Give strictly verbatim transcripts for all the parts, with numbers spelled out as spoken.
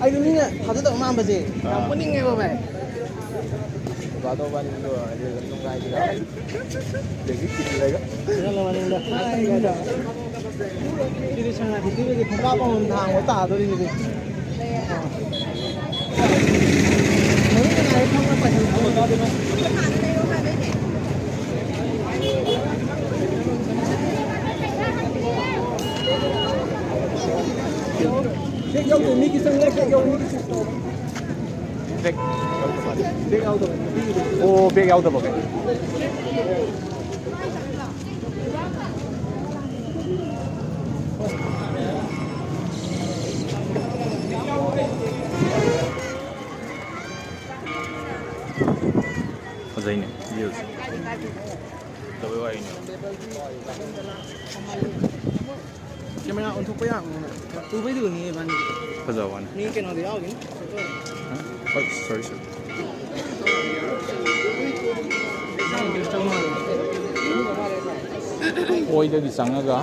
ꯑꯩꯗꯣ ꯃꯤꯅ ꯊꯥꯖꯗꯕ ꯃꯥꯟꯕꯁꯦ ꯌꯥꯝ ꯄꯨꯅꯤꯡꯉꯦꯕ ꯚꯥꯏ꯫ ꯕꯥꯗꯣ ꯕꯥꯅꯤꯗꯣ ꯔꯤꯜ ꯑꯗꯨꯝ ꯀꯥꯏꯗꯅ꯫ ꯑꯗꯒꯤ ꯀꯤꯁꯤꯜꯂꯒ꯫ ꯆꯠꯂꯣ ꯃꯅꯤꯡꯗ꯫ ꯁꯤꯗꯤ ꯁꯉꯥꯏ ꯐꯦꯁꯇꯤꯚꯦꯜꯒꯤ ꯈꯣꯡꯀꯥꯞ ꯑꯃꯃꯝ ꯊꯥꯡꯕ ꯇꯥꯗꯣꯔꯤꯁꯤꯗꯤ꯫ ꯃꯅꯨꯡꯗ ꯉꯥꯏ ꯐꯝꯃ ꯄꯥꯏꯁꯜꯂꯛꯑꯣ꯫ ꯕꯦꯛ ꯌꯥꯎꯗꯕ ꯃꯤꯒꯤ ꯆꯪꯉꯦ, ꯕꯦꯛ ꯌꯥꯎꯕ ꯃꯤꯒꯤ ꯆꯪꯉꯦ꯫ ꯕꯦꯛ ꯌꯥꯎꯗꯕ꯫ ꯕꯦꯛ ꯌꯥꯎꯗꯕ ꯃꯤꯒꯤꯗꯤ꯫ ꯑꯣ, ꯕꯦꯛ ꯌꯥꯎꯗꯕꯒꯤ꯫ ꯐꯖꯩꯅꯦ, ꯚ꯭ꯌꯨꯁꯦ꯫ ꯀꯩꯗꯧꯕꯩ ꯋꯥꯔꯤꯅꯣ? ꯀꯦꯃꯦꯔꯥ ꯑꯣꯟꯊꯣꯛꯄ ꯌꯥꯕꯅꯤꯅ꯫ ꯎꯕꯩꯗꯨꯅꯤ ꯏꯕꯥꯅꯤ꯫ ꯐꯖꯕ ꯋꯥꯅꯤ꯫ ꯃꯤ ꯀꯩꯅꯣꯗ ꯌꯥꯎꯈꯤꯅꯤ꯫ ꯍꯣꯏ, ꯁꯣꯔꯤ, ꯁꯣꯔꯤ꯫ ꯑꯣꯏꯗꯒꯤ ꯆꯪꯉꯒ꯫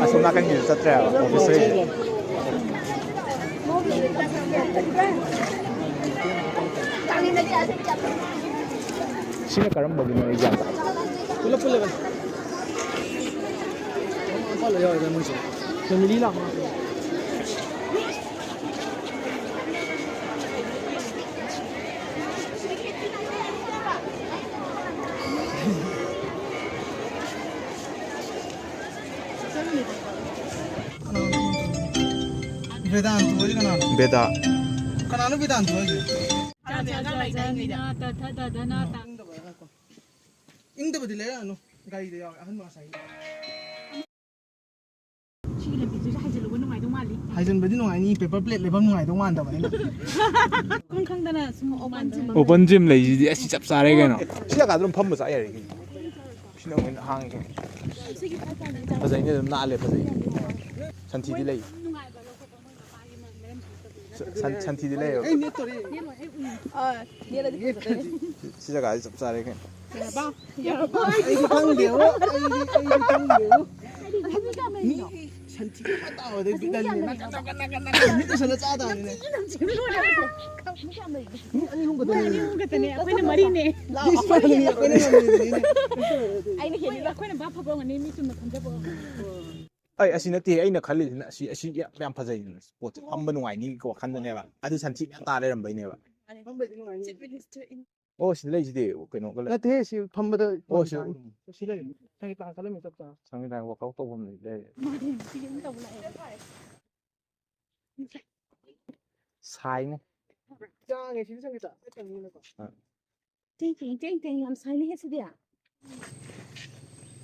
ꯑꯁꯣꯝ ꯅꯥꯀꯟꯒꯤꯗ ꯆꯠꯇ꯭ꯔꯦꯕ ꯑꯣꯐꯤꯁ ꯍꯣꯏꯒꯤ꯫ ꯁꯤꯅ ꯀꯔꯝꯕꯒꯤꯅꯣ ꯑꯦꯛꯖꯥꯝ? ꯄꯨꯂꯞ ꯄꯨꯜꯂꯒ꯫ ꯐꯦꯃꯤꯂꯤ ꯂꯥꯛꯄ ꯉꯥꯛꯇꯅꯤ꯫ ꯕꯦꯗꯥꯟꯇ ꯍꯣꯏꯁꯦ ꯀꯅꯥꯅꯣ? ꯕꯦꯗꯥ꯫ ꯀꯅꯥꯅꯣ ꯕꯦꯗꯥꯟꯇ ꯍꯣꯏꯁꯦ? ꯏꯪꯗꯕꯗꯤ ꯂꯩꯔꯛꯑꯅꯨ꯫ ꯒꯥꯔꯤꯗ ꯌꯥꯎꯔꯦ ꯑꯍꯟꯕ ꯉꯁꯥꯏꯒꯤ꯫ ꯁꯤꯒꯤ ꯂꯝꯕꯤꯁꯤꯁꯨ ꯍꯥꯏꯖꯤꯜꯂꯨꯕ ꯅꯨꯡꯉꯥꯏꯗꯧ ꯃꯥꯜꯂꯤ꯫ ꯍꯥꯏꯖꯤꯟꯕꯗꯤ ꯅꯨꯡꯉꯥꯏꯅꯤ, ꯄꯦꯄꯔ ꯄ꯭ꯂꯦꯠ ꯂꯩꯐꯝ ꯅꯨꯡꯉꯥꯏꯗꯧ ꯃꯥꯟꯗꯕ ꯑꯩꯅ꯫ ꯈꯪ ꯈꯪꯗꯅ ꯁꯨꯝ ꯃꯥꯟꯕ꯫ ꯑꯣꯄꯟ ꯖꯤꯝ ꯂꯩꯁꯤꯗꯤ ꯑꯁꯤ ꯆꯞ ꯆꯥꯔꯦ ꯀꯩꯅꯣ꯫ ꯁꯤ ꯖꯒꯥꯗ ꯑꯗꯨꯝ ꯐꯝꯕ ꯆꯥ ꯌꯥꯔꯦ ꯀꯩꯅꯣ꯫ ꯁꯤꯅ ꯑꯃꯨꯛ ꯍꯦꯟꯅ ꯍꯥꯡꯉꯦ ꯀꯩꯅꯣ꯫ ꯐꯖꯩꯅꯦ, ꯑꯗꯨꯝ ꯅꯥꯜꯂꯦ, ꯐꯖꯩ꯫ ꯁꯟꯊꯤꯗꯤ ꯂꯩ꯫ ꯁꯟ-, ꯁꯟꯊꯤꯗꯤ ꯂꯩꯌꯦꯕ꯫ ꯑꯩ ꯅꯦꯠꯇꯣꯔꯤ꯫ ꯑꯥ, ꯅꯦꯠꯂꯗꯤ ꯐꯖꯗꯣꯏꯅꯦ꯫ ꯁꯤ, ꯁꯤ ꯖꯒꯥꯁꯤ ꯆꯞ ꯆꯥꯔꯦ ꯀꯩꯅꯣ꯫ ꯌꯥꯔꯕ? ꯌꯥꯔꯕ? ꯑꯩꯗꯤ ꯈꯪꯗꯦꯕꯣ꯫ ꯑꯩꯗꯤ, ꯑꯩꯗꯤ ꯈꯪꯗꯦꯕꯣ꯫ ꯃꯤ ꯁꯟꯊꯤ ꯑꯃ ꯇꯥꯕꯗ ꯕꯤꯠ ꯂꯩꯌꯦ꯫ ꯅꯛ, ꯅꯛ, ꯅꯛ, ꯅꯛ, ꯅꯛ, ꯃꯤꯠ ꯎꯁꯜꯂ ꯆꯥ ꯇꯥꯕꯅꯤꯅꯦ꯫ ꯃꯤ ꯑꯅꯤ ꯑꯍꯨꯝ ꯈꯛꯇꯅꯦ꯫ ꯃꯤ ꯑꯅꯤ ꯑꯍꯨꯝ ꯈꯛꯇꯅꯦ, ꯑꯩꯈꯣꯏꯅ ꯃꯔꯤꯅꯦ꯫ ꯂꯥꯛꯑꯣ꯫ ꯑꯩꯈꯣꯏꯅ ꯃꯔꯤꯅꯦ꯫ ꯑꯩꯅ ꯍꯦꯜꯂꯤꯕ꯫ ꯑꯩꯈꯣꯏꯅ ꯚꯥꯞ ꯐꯕ ꯑꯣꯏꯔꯝꯒꯅꯤ, ꯃꯤ ꯆꯨꯝꯅ ꯐꯝꯖꯕ ꯑꯣꯏꯔꯝꯒꯅꯤ꯫ ꯑꯩ ꯑꯁꯤ ꯅꯠꯇꯦ ꯑꯩꯅ ꯈꯜꯂꯤꯁꯤꯅ, ꯑꯁꯤ, ꯑꯁꯤ ꯌꯥꯝ, ꯌꯥꯝ ꯐꯖꯩꯗꯅ ꯁ꯭ꯄꯣꯠꯁꯦ꯫ ꯐꯝꯕ ꯅꯨꯡꯉꯥꯏꯅꯤ ꯋꯥꯈꯟꯗꯅꯦꯕ꯫ ꯑꯗꯨ ꯁꯟꯊꯤ ꯃꯌꯥꯝ ꯇꯥ ꯂꯩꯔꯝꯕꯩꯅꯦꯕ꯫ ꯐꯝꯕꯩꯗꯤ ꯅꯨꯡꯉꯥꯏꯅꯤ꯫ ꯑꯣ, ꯁꯤ ꯂꯩꯁꯤꯗꯤ ꯀꯩꯅꯣꯒ ꯂꯩ꯫ ꯅꯠꯇꯦꯍꯦ, ꯁꯤ ꯐꯝꯕꯗ ꯑꯣ, ꯁꯤ ꯁꯤ ꯂꯩ꯫ ꯁꯪꯒꯤꯠ ꯇꯥꯡ ꯈꯜꯂꯝꯃꯤ ꯆꯞ ꯆꯥ꯫ ꯁꯪꯒꯤꯠ ꯇꯥꯡ ꯋꯥꯛꯑꯥꯎꯠ ꯇꯧꯐꯝ ꯂꯩ, ꯂꯩ꯫ ꯃꯥꯗꯤ ꯁꯤ ꯑꯗꯨꯝ ꯇꯧꯕ ꯂꯥꯛꯑꯦ꯫ ꯁꯥꯏꯅꯦ꯫ ꯆꯥꯡꯉꯦ ꯁꯤꯗꯤ ꯁꯪꯒꯤꯠꯇ꯫ ꯑ꯫ ꯇꯦꯡ ꯇꯦꯡ ꯇꯦꯡ ꯇꯦꯡ ꯌꯥꯝ ꯁꯥꯏꯅꯦꯍꯦ ꯁꯤꯗꯤ꯫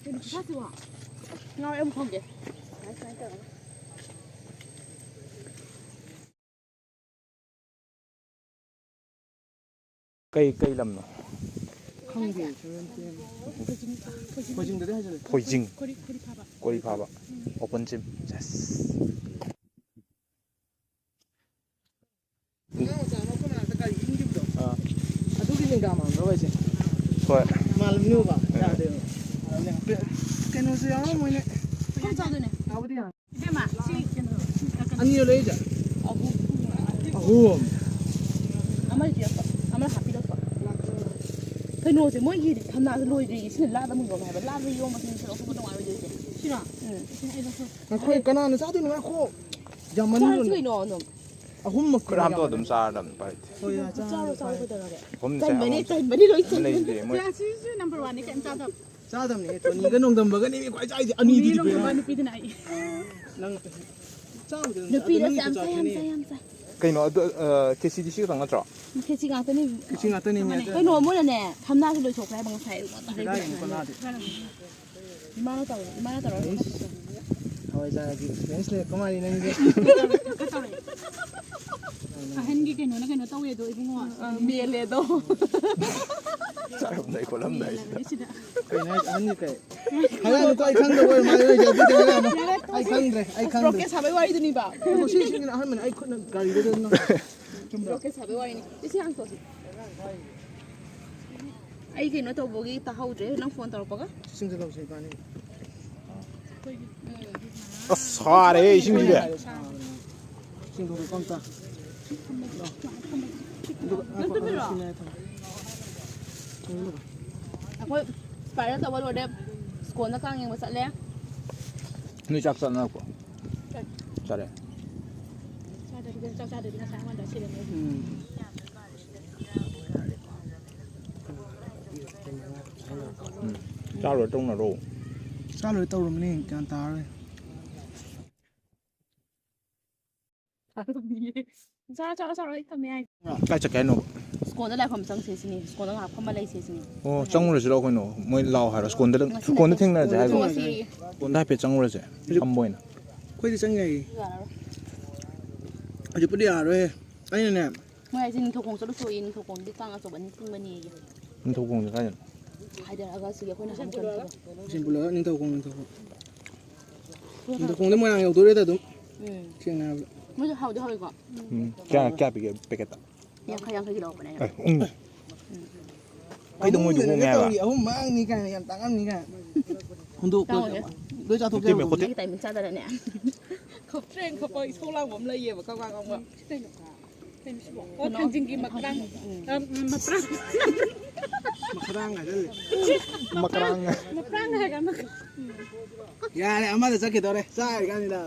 ꯀꯩꯅꯣ ꯈꯨꯠꯁꯥꯁꯤꯕꯣ? ꯉꯥꯎꯔꯦ ꯑꯃꯨꯛ ꯐꯝꯒꯦ꯫ ꯁꯨꯃꯥꯏ ꯁꯨꯃꯥꯏ ꯇꯧꯔꯒ꯫ ꯀꯩ, ꯀꯩ ꯂꯝꯅꯣ? ꯈꯪꯗꯦ, ꯁꯚꯦꯟꯇꯤꯟ꯫ ꯈꯣꯏꯖꯤꯡꯗꯗꯤ ꯍꯥꯏꯖꯜꯂꯦ꯫ ꯈꯣꯏꯖꯤꯡ꯫ ꯀꯣꯔꯤ, ꯀꯣꯔꯤ ꯐꯥꯕ꯫ ꯀꯣꯔꯤ ꯐꯥꯕ꯫ ꯎꯝ꯫ Open gym. ꯌꯦꯁ꯫ ꯀꯌꯥ ꯃꯥꯟꯕ꯭ꯔꯣ ꯍꯥꯏꯁꯦ? ꯍꯣꯏ꯫ ꯃꯥꯜꯂꯝꯅꯤꯕ? ꯌꯥꯗꯦꯕ꯫ ꯀꯩꯅꯣꯁꯨ ꯌꯥꯎꯔꯝꯃꯣꯏꯅꯦ꯫ ꯀꯌꯥꯝ ꯆꯥꯎꯗꯣꯏꯅꯦ? ꯌꯥꯎꯕꯗꯤ ꯌꯥꯝ ꯏꯕꯦꯝꯃ, ꯁꯤ ꯀꯩꯅꯣ, ꯑꯅꯤꯔꯣ ꯂꯩꯔꯤꯁꯦ? ꯑꯍꯨꯝ꯫ ꯑꯍꯨꯝ꯫ ꯑꯃ ꯄꯤꯔꯛꯄ, ꯑꯃ ꯍꯥꯞꯄꯤꯔꯛꯄ꯫ ꯀꯩꯅꯣꯁꯦ, ꯃꯣꯏꯒꯤ ꯊꯝꯅꯥꯁꯦ ꯂꯣꯏꯗ꯭ꯔꯤꯌꯦ꯫ ꯁꯤꯅ ꯂꯥꯗ ꯑꯃꯨꯛ ꯌꯣꯝꯃꯦ ꯍꯥꯏꯕ꯫ ꯂꯥꯗ ꯌꯣꯝꯕꯁꯤꯅ ꯁꯤ ꯂꯧꯊꯣꯛꯄ ꯅꯨꯡꯉꯥꯏꯔꯣꯏꯗꯣꯏꯁꯦ꯫ ꯁꯤꯔꯣ? ꯎꯝ꯫ ꯁꯤꯅ ꯑꯩ ꯂꯧꯊꯣꯛ- ꯉꯥꯏꯈꯣ, ꯀꯅꯥꯅ ꯆꯥꯗꯣꯏꯅꯣ? ꯉꯥꯏꯈꯣ꯫ ꯌꯥꯝꯃꯟꯗ꯭ꯔꯣ? ꯆꯥꯔꯁꯤ ꯀꯩꯅꯣ ꯑꯗꯨꯝ꯫ ꯑꯍꯨꯝꯃꯛ ꯈꯨꯠ ꯍꯥꯝꯗꯣꯛꯑ ꯑꯗꯨꯝ ꯆꯥꯔꯗꯝꯅꯤ ꯎꯄꯥꯏ ꯂꯩꯇꯦ꯫ ꯍꯣꯏ, ꯌꯥ, ꯆꯥꯔꯣ, ꯆꯥꯔꯣ, ꯆꯥꯔꯣ꯫ ꯀꯩꯗꯧꯔꯒꯦ? ꯑꯍꯨꯝꯁꯦ ꯆꯟꯕꯅꯤ, ꯑꯍꯨꯝꯁꯦ꯫ ꯆꯟꯕꯅꯤ, ꯂꯣꯏ ꯆꯟꯕꯅꯤ꯫ ꯂꯩꯇꯦ ꯃꯣꯏ꯫ ꯁꯤꯁꯨ number one ꯅꯦ, ꯀꯩꯝ ꯆꯥꯗꯕ꯫ ꯆꯥꯗꯕꯅꯦ, ꯇꯣꯅꯤꯒ ꯅꯣꯡꯗꯝꯕꯒꯅꯦ ꯈ꯭ꯋꯥꯏ ꯆꯥꯏꯁꯦ, ꯑꯅꯤꯗꯤ ꯅꯨꯄꯤꯅ ꯗꯤꯄꯦꯟ꯫ ꯅꯨꯄꯤꯗꯨꯅ ꯑꯩ꯫ ꯅꯪ ꯆꯥꯕꯗꯤ ꯑꯗꯨꯝ ꯆꯥ-, ꯅꯨꯄꯤꯗ ꯑꯗꯨꯝ ꯌꯥꯝ ꯆꯥꯏ, ꯌꯥꯝ ꯆꯥꯊꯣꯛꯀꯅꯤ꯫ ꯆꯥꯏ, ꯌꯥꯝ ꯆꯥꯏ꯫ ꯀꯩꯅꯣ ꯑꯗꯨ, ꯑ, ꯈꯦꯆꯤꯗꯤ ꯁꯤ ꯈꯛꯇꯪ ꯅꯠꯇ꯭ꯔꯣ? ꯈꯦꯆꯤ ꯉꯥꯛꯇꯅꯤ꯫ ꯈꯦꯆꯤ ꯉꯥꯛꯇꯅꯤ, ꯃꯤ ꯑꯇꯩ꯫ ꯀꯩꯅꯣ, ꯃꯣꯏꯅꯅꯦ, ꯊꯝꯅꯥꯁꯨ ꯂꯣꯏꯊꯣꯛꯈ꯭ꯔꯦ ꯍꯥꯏꯕ ꯉꯁꯥꯏ ꯑꯌꯨꯛ ꯉꯟꯇꯥꯗꯒꯤ꯫ ꯀꯗꯥꯏꯗꯅꯣ ꯀꯅꯥꯗꯤ? ꯏꯃꯥꯅ ꯇꯧꯔꯦ, ꯏꯃꯥꯅ ꯇꯧꯔꯦ꯫ ꯏꯁ, ꯍꯋꯥꯏꯖꯥꯔꯒꯤ experience ꯂꯩꯔꯛꯄ ꯃꯥꯜꯂꯤ ꯅꯪꯁꯦ꯫ ꯑꯍꯟꯒꯤ ꯀꯩꯅꯣꯅ ꯀꯩꯅꯣ ꯇꯧꯋꯦꯗꯣ, ꯏꯕꯨꯡꯉꯣ꯫ ꯑ, ꯃꯦꯜꯂꯦꯗꯣ꯫ ꯆꯥꯔꯝꯗꯥꯏ ꯈꯣꯠꯂꯝꯗꯥꯏꯁꯤꯗ꯫ ꯃꯦꯜꯂꯕꯅꯤ ꯁꯤꯗ꯫ ꯀꯩꯅꯣ ꯍꯥꯏꯁꯦ? ꯑꯍꯟꯒꯤ ꯀꯩ? ꯍꯥꯏꯔꯛꯑꯅꯨꯀꯣ, ꯑꯩ ꯈꯪꯗꯕ ꯑꯣꯏꯔ ꯃꯥꯜꯂꯦ, ꯑꯩꯁꯦ ꯑꯗꯨꯗꯤ ꯍꯥꯏꯔꯛꯑꯅꯨ꯫ ꯌꯥꯔꯦ, ꯑꯩ ꯈꯪꯗ꯭ꯔꯦ, ꯑꯩ ꯑꯁ, ꯈꯪꯗ꯭ꯔꯦ꯫ ꯕ꯭ꯔꯣꯀꯦꯁ ꯁꯥꯕꯩ ꯋꯥꯔꯤꯗꯨꯅꯤꯕ꯫ ꯑꯣ, ꯁꯤ, ꯁꯤꯒꯤꯅ ꯑꯍꯥꯟꯕꯅꯦ, ꯑꯩ ꯈꯨꯠꯅ ꯒꯥꯔꯤꯗ ꯑꯗꯨꯝ ꯅꯝ-, ꯆꯨꯝꯕ꯭ꯔꯣ? ꯕ꯭ꯔꯣꯀꯦꯁ ꯁꯥꯕꯩ ꯋꯥꯔꯤꯅꯤ꯫ ꯏꯆꯦ ꯍꯥꯡꯇꯣꯛꯑꯁꯤ꯫ ꯑꯩ ꯀꯩꯅꯣ ꯇꯧꯕꯒꯤ ꯇꯥꯍꯧꯗ꯭ꯔꯦ, ꯅꯪ ꯐꯣꯟ ꯇꯧꯔꯛꯄꯒ꯫ ꯆꯤꯡꯗ ꯂꯧꯁꯦ ꯏꯕꯥꯅꯤ꯫ ꯑꯁ, ꯁꯥꯔꯦꯍꯦ ꯏꯁꯤꯡꯁꯤꯗꯤ꯫ ꯆꯤꯡꯗ ꯂꯧꯕ ꯑꯝꯇ꯫ ꯑꯗꯨꯒ ꯅꯪ ꯇꯨꯝꯃꯤꯔꯣ? ꯑꯩꯈꯣꯏ ꯁ꯭ꯄꯥꯏꯔꯦꯜ ꯇꯧꯕ ꯂꯣꯏꯔꯦ, ꯁ꯭ꯀꯣꯟꯗ ꯀꯥꯡ ꯌꯦꯡꯕ ꯆꯠꯂꯦ꯫ ꯅꯣꯏ ꯆꯥꯛ ꯆꯥꯅꯔꯛꯄ꯭ꯔꯣ? ꯆꯠ- ꯆꯥꯔꯦ꯫ ꯆꯥꯗꯕꯤꯗ, ꯆꯥꯛ ꯆꯥꯗꯕꯤ ꯉꯁꯥꯏ ꯑꯩꯉꯣꯟꯗ ꯁꯤꯔꯝꯃꯦ꯫ ꯎꯝ꯫ ꯎꯝ꯫ ꯆꯥ ꯂꯣꯏꯔ ꯇꯧꯅꯔꯣ꯫ ꯆꯥ ꯂꯣꯏꯔ ꯇꯧꯔꯝꯃꯅꯤ, ꯒ꯭ꯌꯥꯟ ꯇꯥꯔꯔꯣꯏ꯫ ꯆꯥꯔꯣ, ꯆꯥꯔꯣ, ꯆꯥꯔꯣ, ꯑꯩ ꯊꯝꯃꯦ ꯍꯥꯏ꯫ ꯀꯥꯏ ꯆꯠꯀꯦ ꯍꯥꯏꯅꯣꯕ? ꯁ꯭ꯀꯣꯟꯗ ꯂꯥꯏꯈꯨꯔꯨꯝ ꯆꯪꯁꯦ ꯁꯤꯅꯤ, ꯁ꯭ꯀꯣꯟꯗ ꯉꯥꯏꯍꯥꯛ ꯐꯝꯃ ꯂꯩꯁꯦ ꯁꯤꯅꯤ꯫ ꯑꯣ, ꯆꯪꯉꯨꯔꯁꯤꯔꯣ ꯀꯩꯅꯣ? ꯃꯣꯏ ꯂꯥꯛꯑꯣ ꯍꯥꯏꯔꯣ? ꯁ꯭ꯀꯣꯟꯗ, ꯉꯁꯤꯅ ꯁ꯭ꯀꯣꯟꯗ ꯊꯦꯡꯅꯔꯁꯦ ꯍꯥꯏꯕ꯭ꯔꯣ? ꯊꯣꯛꯑꯁꯤ꯫ ꯁ꯭ꯀꯣꯟꯗ ꯍꯥꯏꯐꯦꯠ ꯆꯪꯉꯨꯔꯁꯦ, ꯍꯧꯖꯤꯛ ꯐꯝꯕ ꯑꯣꯏꯅ꯫ ꯑꯩꯈꯣꯏꯗꯤ ꯆꯪ ꯌꯥꯏꯌꯦ꯫ ꯌꯥꯔꯔꯣꯏ꯫ ꯍꯧꯖꯤꯛꯄꯨꯗꯤ ꯌꯥꯔꯔꯣꯏꯍꯦ꯫ ꯑꯩꯅꯅꯦ, ꯃꯣꯏ ꯍꯥꯏꯁꯦ ꯅꯤꯡꯊꯧꯈꯣꯡ ꯆꯠꯂꯨꯁꯣꯌꯦ, ꯅꯤꯡꯊꯧꯈꯣꯡꯗꯤ ꯀꯥꯡ ꯑꯆꯧꯕ ꯑꯅꯤ ꯆꯤꯡꯕꯅꯦꯌꯦ꯫ ꯅꯤꯡꯊꯧꯈꯣꯡꯁꯦ ꯀꯥꯏꯗꯅꯣ? ꯍꯥꯏꯗꯔꯛꯑꯒ ꯁꯤꯒꯤ ꯑꯩꯈꯣꯏꯅ ꯍꯥꯟꯅ ꯆꯪꯉꯛꯄꯗꯣ꯫ ꯕꯤꯁꯦꯝꯄꯨꯔ ꯂꯣꯏꯔꯒ ꯅꯤꯡꯊꯧꯈꯣꯡ, ꯅꯤꯡꯊꯧꯈꯣꯡ꯫ ꯅꯤꯡꯊꯧꯈꯣꯡꯗꯤ ꯃꯣꯏꯔꯥꯡ ꯌꯧꯗꯣꯔꯦꯗ ꯑꯗꯨꯝ꯫ ꯎꯝ꯫ ꯁꯦꯡꯅ ꯍꯥꯏꯔꯕꯗ꯫ ꯃꯣꯏꯁꯨ ꯍꯥꯎꯗꯤ ꯍꯥꯎꯋꯤꯀꯣ꯫ ꯎꯝ꯫ ꯀꯌꯥ, ꯀꯌꯥ ꯄꯤꯒꯦ ꯄꯦꯀꯦꯠꯇ? ꯌꯥꯡꯈꯩ, ꯌꯥꯡꯈꯩꯒꯤ ꯂꯧꯔꯛꯄꯅꯦ ꯑꯩꯅ꯫ ꯑꯦ, ꯎꯝ꯫ ꯀꯩꯗꯧꯉꯩꯗꯤ ꯍꯣꯡꯉꯦ ꯍꯥꯏꯕ? ꯇꯧꯔꯤ, ꯑꯍꯨꯝ ꯃꯥꯡꯅꯤ ꯀꯥꯏꯅ, ꯌꯥꯝ ꯇꯥꯡꯉꯝꯅꯤ ꯀꯥꯏꯅ꯫ ꯍꯨꯟꯗꯣꯛ-, ꯇꯥꯡꯉꯣꯏ꯫ ꯂꯣꯏ ꯆꯥꯊꯣꯛꯀꯦ ꯍꯥꯏꯕ꯭ꯔꯣ? Hotel timing ꯆꯥꯗꯅꯅꯦ꯫ ꯈꯞꯇ꯭ꯔꯦꯡ ꯈꯞꯄ ꯏꯁꯧ ꯂꯥꯡꯕ ꯑꯃ ꯂꯩꯌꯦꯕ, ꯀꯛ ꯀꯛ ꯀꯛ꯫ ꯀꯩꯅꯣ? ꯀꯩꯅꯣ ꯁꯤꯕꯣ? ꯑꯣ, ꯊꯥꯡꯖꯤꯡꯒꯤ ꯃꯄ꯭ꯔꯥꯡ꯫ ꯎꯝ꯫ ꯑ, ꯃꯄ꯭ꯔꯥꯡ꯫ ꯃꯀ꯭ꯔꯥꯡ ꯍꯥꯏꯖꯜꯂꯦ꯫ ꯃꯀ꯭ꯔꯥꯡ꯫ ꯃꯄ꯭ꯔꯥꯡ ꯍꯥꯏꯔꯒ ꯃꯀ꯭ꯔꯥꯡ꯫ ꯌꯥꯔꯦ, ꯑꯃꯗ ꯆꯠꯈꯤꯗꯧꯔꯦ꯫ ꯆꯥꯔꯤꯀꯥꯟꯁꯤꯗ꯫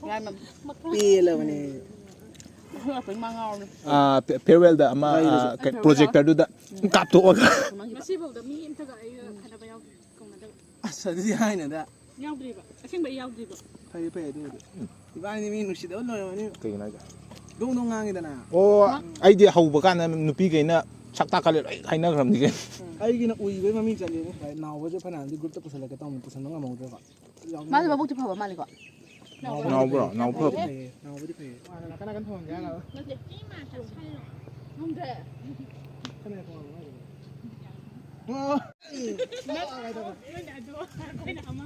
ꯌꯥꯔꯦ, ꯃꯝ-, ꯄꯦꯜꯂꯕꯅꯦ꯫ ꯑꯩꯈꯣꯏ ꯉꯥꯛꯇꯪ ꯃꯥ ꯉꯥꯎꯔꯦ꯫ ꯑꯥ, ꯐꯦ-, farewellꯗ ꯑꯃ, ꯂꯩꯔꯁꯨ꯫ ꯑꯥ, ꯀꯩ, projectorꯗꯨꯗ ꯀꯥꯞꯊꯣꯛꯑꯒ꯫ ꯉꯁꯤꯐꯥꯎꯗ ꯃꯤ ꯑꯝꯇꯒ ꯑꯩꯒ ꯈꯠꯅꯕ ꯌꯥꯎꯗ꯭ꯔꯤ, ꯀꯧꯅꯗꯕ꯫ ꯑꯁ, ꯑꯗꯨꯗꯤ ꯍꯥꯏꯅꯗ꯫ ꯌꯥꯎꯗ꯭ꯔꯤꯕ, ꯑꯁꯦꯡꯕꯩ ꯌꯥꯎꯗ꯭ꯔꯤꯕ꯫ ꯐꯩ, ꯐꯩ, ꯑꯗꯨꯕꯨꯗꯤ꯫ ꯎꯝ꯫ ꯏꯕꯥꯅꯤꯗꯤ ꯃꯤ ꯅꯨꯡꯁꯤꯗꯕ ꯂꯣꯏꯔꯝꯃꯅꯤ꯫ ꯀꯩꯒꯤꯅꯣ ꯍꯥꯏꯁꯦ? ꯗꯣꯡ ꯗꯣꯡ ꯉꯥꯡꯉꯤꯗꯅ꯫ ꯑꯣ, ꯃꯥ ꯑꯩꯗꯤ ꯍꯧꯕ ꯀꯥꯟꯗ ꯅꯨꯄꯤꯈꯩꯅ ꯁꯛ ꯇꯥꯛꯀꯠꯂꯦ ꯂꯣꯏ ꯍꯥꯏꯅꯈ꯭ꯔꯕꯅꯤ ꯀꯩꯅꯣ꯫ ꯎꯝ꯫ ꯑꯩꯒꯤꯅ ꯎꯏꯕꯩ ꯃꯃꯤꯡ ꯆꯠꯂꯤꯅꯦ꯫ ꯚꯥꯏ, ꯅꯥꯎꯕꯁꯦ ꯐꯅꯌꯥꯝꯗꯤ groupꯇ ꯄꯨꯁꯜꯂꯛꯀꯦ ꯇꯧꯕꯅꯤ, ꯄꯨꯁꯟꯕ ꯉꯝꯍꯧꯗ꯭ꯔꯕ꯫ ꯃꯥꯁꯨ ꯃꯕꯨꯛꯇꯤ ꯐꯕ ꯃꯥꯜꯂꯤꯀꯣ꯫ ꯅꯥꯎꯕꯗꯤ ꯅꯥꯎꯕ꯭ꯔꯣ? ꯐꯩꯌꯦ꯫ ꯅꯥꯎ ꯐꯕꯅꯦ꯫ ꯐꯩꯌꯦ, ꯅꯥꯎꯕꯗꯤ ꯐꯩꯌꯦ꯫ ꯅꯠꯇꯦ, ꯃꯤ ꯃꯥ ꯆꯠꯁꯜꯂꯣ꯫ ꯉꯝꯗ꯭ꯔꯦ꯫ ꯀꯅꯥ ꯊꯣꯡꯉꯕꯅꯣ ꯍꯥꯏꯁꯤꯕꯣ? ꯑꯣ꯫ ꯅꯣꯏꯅ ꯑꯗꯨ, ꯑꯩꯈꯣꯏꯅ ꯑꯃ꯫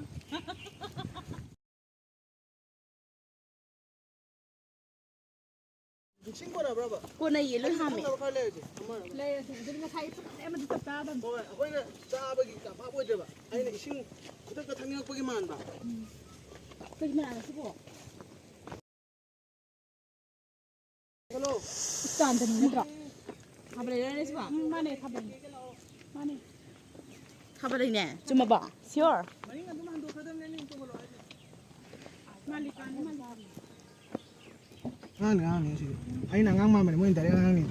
ꯏꯁꯤꯡ ꯀꯣꯟꯅꯕ꯭ꯔꯕ? ꯀꯣꯟꯅꯩꯌꯦ, ꯂꯣꯏ ꯍꯥꯝꯃꯦ꯫ ꯊꯛꯅꯕ ꯈꯔ ꯂꯩꯔꯁꯦ꯫ ꯑꯃ ꯂꯩꯔꯁꯦ꯫ ꯑꯗꯨꯗꯤ ꯉꯁꯥꯏ ꯐꯖꯅ ꯑꯃꯗꯤ ꯆꯞ ꯆꯥꯗꯕꯅꯤ꯫ ꯍꯣꯏ, ꯑꯩꯈꯣꯏꯅ ꯆꯥꯕꯒꯤ ꯀꯟꯐꯥꯝ ꯑꯣꯏꯗ꯭ꯔꯦꯕ꯫ ꯑꯩꯅ ꯏꯁꯤꯡ ꯈꯨꯗꯛꯇ ꯊꯛꯅꯤꯡꯉꯛꯄꯒꯤ ꯃꯥꯟꯕ꯫ ꯎꯝ꯫ ꯀꯔꯤ ꯃꯅꯥꯅꯣ ꯁꯤꯕꯣ? ꯆꯥꯟꯗꯅꯤ ꯅꯠꯇ꯭ꯔꯣ? ꯈꯥꯕ ꯂꯩꯔꯦꯅꯦ ꯁꯤꯕꯣ? ꯎꯝ, ꯃꯥꯅꯦ, ꯈꯥꯕ ꯂꯩꯅꯦ꯫ ꯃꯥꯅꯦ꯫ ꯈꯥꯕ ꯂꯩꯅꯦ? ꯆꯨꯝꯃꯕꯣ? Sure? ꯃꯅꯤꯡ ꯑꯗꯨꯝ ꯍꯟꯗꯣꯛꯈ꯭ꯔꯗꯕꯅꯦ, ꯑꯅꯤ ꯇꯣꯡꯍꯜꯂꯣ ꯍꯥꯏꯁꯦ꯫ ꯃꯥꯂꯤꯀꯥꯅꯤ, ꯃꯥꯂꯤꯀꯥꯅꯤ꯫ ꯑꯉꯥꯡꯅꯤ, ꯑꯉꯥꯡꯅꯤ ꯁꯤꯗꯤ꯫ ꯑꯩꯅ ꯑꯉꯥꯡ ꯃꯥꯟꯕꯅꯦ, ꯃꯣꯏꯅ direct ꯑꯉꯥꯡꯅꯤ꯫